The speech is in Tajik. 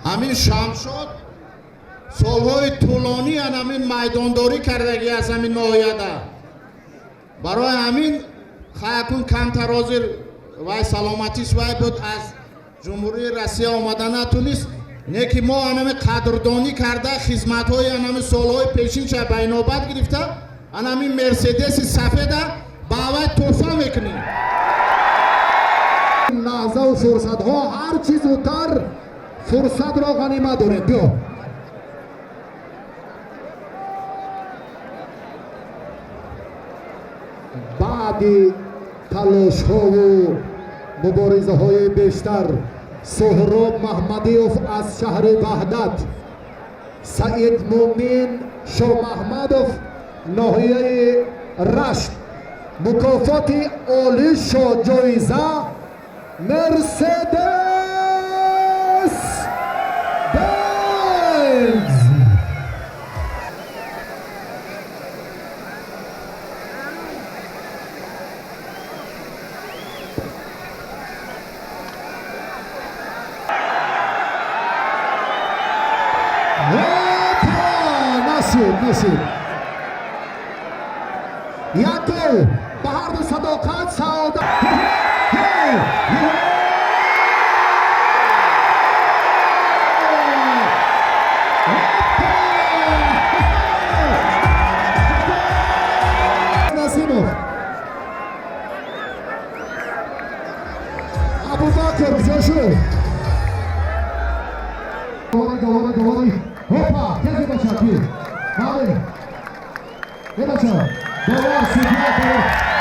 Ҳамин Шамшод солҳои тӯлонӣ ҳамин майдондорӣ кардагӣ аз ҳамин ноҳияда. Барои ҳамин хаякун камтар ҳозир вай саломатиш вай буд, аз Ҷумҳурии Россия омада натунист, не ки мо анами қадрдонӣ карда, хизматҳои анами солҳои пешинша ба инобат гирифта, анами Мерседеси сафеда ба авай тӯҳфа мекунем. Лаҳзаву фурсатҳо ҳар чӣ зудтар фурсатро ғанимат дорем. Биё, баъди талошҳову муборизаҳои бештар Суҳроб Маҳмадиёв аз шаҳри Ваҳдат, Саид Мумин Шомаҳмадов, ноҳияи Рашт, мукофоти олӣ ҷоиза Мерседес Бенз. Опа! Нашуд, нашуд. Як гол ба ҳарду. Садоқат, Саодат. Насимов Абубакр ҷошур. Давай, давай, давай. Опа, тези бача, ти. Бале. Э, бача. Давай, судья, давай.